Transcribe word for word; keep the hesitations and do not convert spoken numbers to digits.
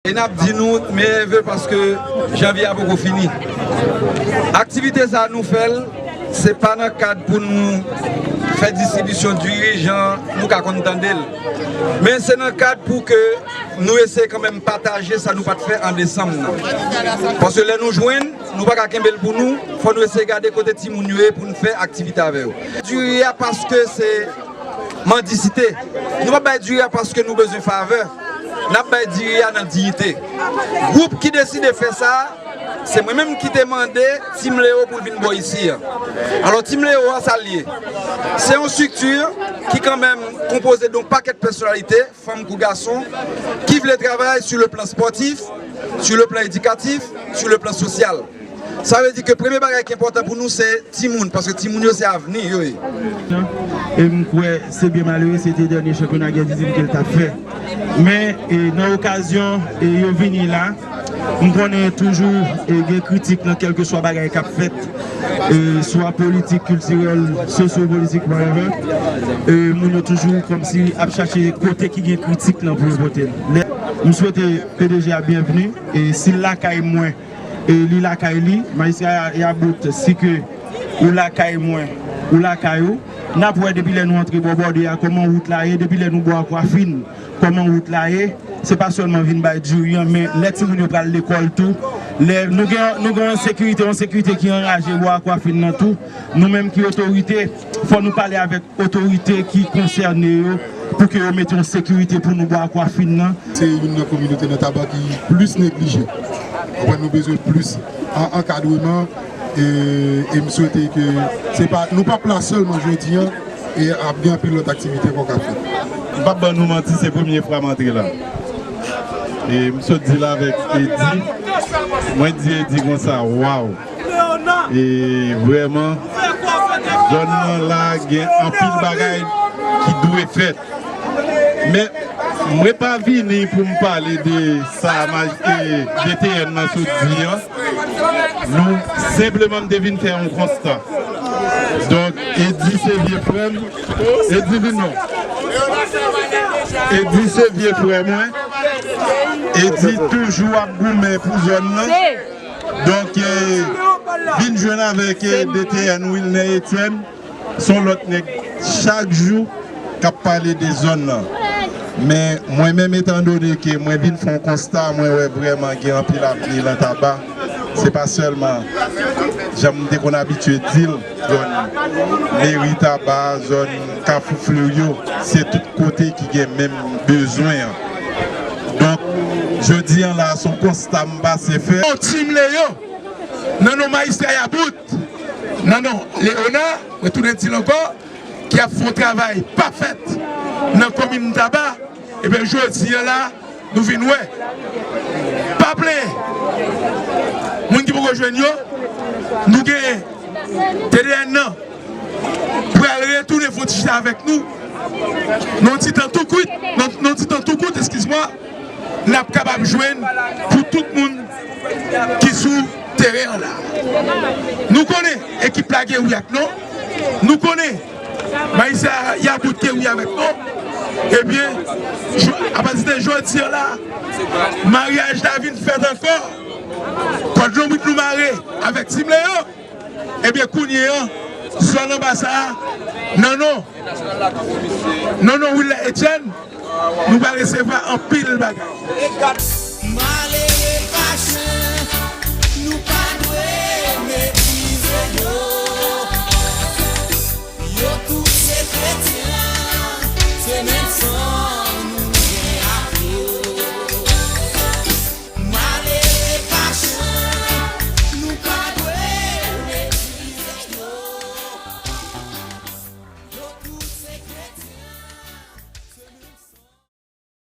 E n ap di nou meyè ve paske janvye a poko fini. Aktivite sa a nou fè l, se pa nan kad pou nou fè distribisyon diri jan nou ka konn tande l. Men se nan kad pou ke nou eseye kanmenm pataje sa nou pa t fè an desanm nan. Paske lè nou jwenn, nou pa ka kenbe l pou nou, fò nou eseye gade kote timoun yo ye pou n fè aktivite avè yo. Diri a paske se mandisite. Nou p ap bay diri a paske nou bezwen favè. N ap bay diri a nan diyite. Gwoup ki deside fè sa, se mwen menm ki te mande Team Leo pou l vin bò isi a. Alò, Team Leo a, sa l ye? Se yon estrikti ki kanmenm konpoze de yon pakèt pèsonalite, fanm kou gason, ki vle travay sur le plan sportif, sur le plan éducatif, sur le plan social. Sa vle di ke premye bagay ki enpòtan pou nou se timoun, paske timoun yo se avni yo ye. E m kwè se byen malere, se te dènye chanpyona Gèdidim ke l t ap fè. Men, e, nan okazyon, e, yo vini la, m konnen toujou, e, gen kritik nan kèlkeswa bagay k ap fèt, e, swa politik, kiltirèl, sosyopolitik, whatever. E, moun yo toujou kòmsi ap chache kote ki gen kritik lan pou yo pote l. Lè, m swete P D G a byenvni, e, si l lakay mwen, e, li lakay li, Majistra Yabout, si ke ou lakay mwen, ou lakay ou, n ap wè depi lè nou antre bò bòdè a, kòman wout la ye, depi lè nou bò Akwafin, kòman wout la ye, se pa sèlman vin bay diri an, men lè timoun yo pral lekòl tou, lè nou gen, nou gen yon ensekirite, yon sekirite ki anraje bò Akwafin nan tou, nou menm ki otorite, fò nou pale avèk otorite ki konsène yo pou ke yo mete yon sekirite pou nou bò Akwafin nan. Se youn nan kominote nan Taba ki plis neglije. Konprann, nou bezwen plis an-, ankadreman, e, e m swete ke se pa, nou p ap la sèlman jodi an, e ap gen anpil lòt aktivite ankò k ap fèt. M p ap ban nou manti, se premye fwa m antre la. E m sot di l avèk Eddy. Mwen di Eddy konsa, waw! E vrèman, zòn nan la gen anpil bagay ki dwe fèt. Men, mwen pa vini pou m pale de sa maj-, e, D T N nan sot di an. Nou, senpleman, m te vin fè yon konsta. Donk, Eddy se vye frè m. Eddy vin non. Eddy se vye frè mwen. Eddy toujou ap goumen pou zòn nan. Donk, e, vin jwenn avèk, e, D T N Wilner Etienne, se yon lòt nèg chak jou k ap pale de zòn nan. Men mwen menm, etandone ke mwen vin fè yon konsta, mwen wè vrèman gen anpil avni lan Taba. Se pa sèlman, jan m te konn abitye di l, zòn Meri Taba, zòn Kafou Fleryo, se tout kote ki gen menm bezwen an. Donk, jodi an la, se yon konsta m pase fè. Yon Team Leo, nan non Majistra Yabout, nan non Léonard, mwen tounen di l ankò, ki ap fè yon travay pafèt nan komin Taba, ebyen, jodi an la, nou vin wè. Pa plenyen. Moun ki poko jwenn yo, nou gen T D N nan pral retounen fè yon ti chita avèk nou. Nan yon ti tan tou kwit, nan, nan yon ti tan tou kout, eskiz mwa, n ap kapab jwenn pou tout moun ki sou teren an la. Nou konnen ekip la gen wi ak non. Nou konnen Majistra Yabout gen wi avèk non. Ebyen, jo-, apati de jodi an la, maryaj la vin fèt ankò. Kòd lonbrit nou mare avèk Team Leo. Ebyen, kounye an, zòn anba sa a, nan non, nan non Wilner Etienne, nou pral resevwa anpil bagay.